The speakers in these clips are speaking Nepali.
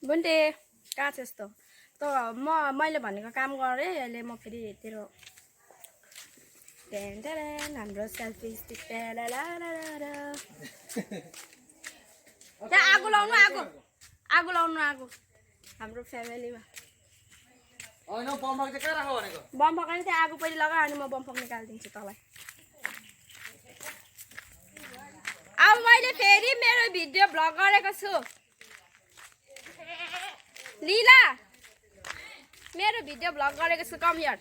बुन्टे कहाँ छ यस्तो त मैले भनेको काम गरे अहिले म फेरि तेरो हाम्रो सेल्फी स्टिक त्यहाँ आगो लाउनु आगो लाउनु हाम्रो फ्यामिलीमा बम फकाउने त्यहाँ आगो पहिले लगा अनि म बम फक निकालिदिन्छु तँलाई अब मैले फेरि मेरो भिडियो ब्लग गरेको छु लीला मेरो भिडियो ब्लग गरेको छु कम हियर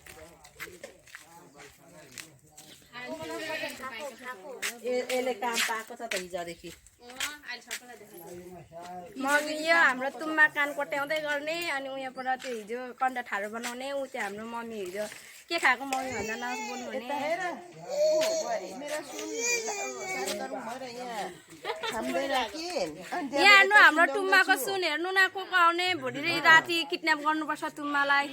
यसले काम पाएको छ त हिजोदेखि मम्मी यो हाम्रो तुम्बा कान कोट्याउँदै गर्ने अनि उयोबाट त्यो हिजो कन्ड ठाडो बनाउने ऊ त्यो हाम्रो मम्मी हिजो के खाएको मम्मी भन्दा नबोल्नु भने यहाँ हेर्नु हाम्रो तुम्बाको सुन हेर्नु न को आउने भोलि राति किडन्याप गर्नुपर्छ तुम्बालाई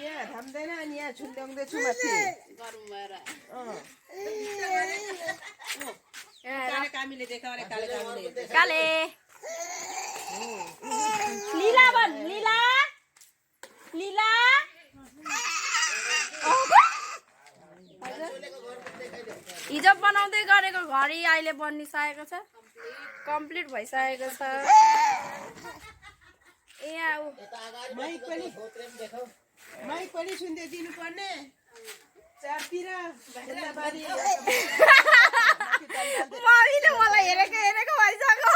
काले लीला भन लीला लीला हिजो बनाउँदै गरेको घडी अहिले बनिसकेको छ कम्प्लिट भइसकेको छ ए माइक पनि सुन्दै दिनुपर्ने मम्मीले मलाई हेरेको भइसक्यो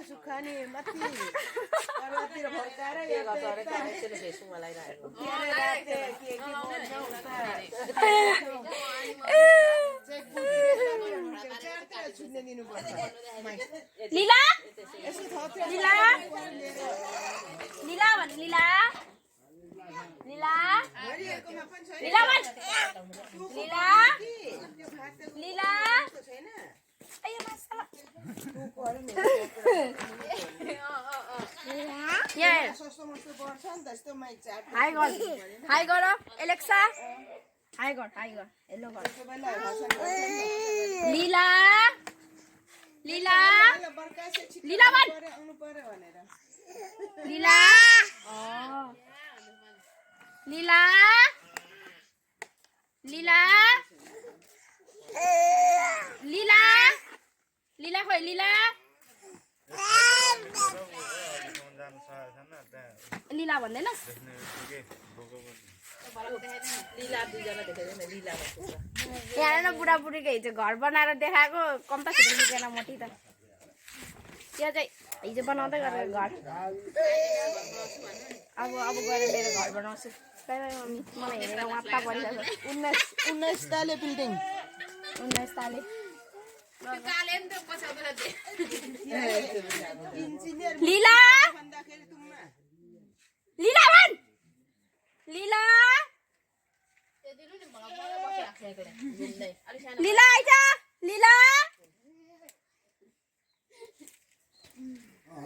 सुखानी माथि पर्वततिर भर्काएर लीला लीला लीला भन लीला लीला लीला भन लीला लीला हाई गर एलेक्सा हाई गर हेलो गर लीला लीला लीला भन लीला लीला लीला लीला लीला खोइ लीला लीला भन्दैन यहाँ न बुढाबुढीको हिजो घर बनाएर देखाएको कम्ता छिटो निस्केन मोटी त त्यो चाहिँ हिजो बनाउँदै गरेको घर अब गएर लिएर घर बनाउँछु मम्मी मलाई हेरेर वाप्पा परिरहेको 19 ताले बिल्डिङ 19 ताले लीला लीला भन लीला लीला आइज लीला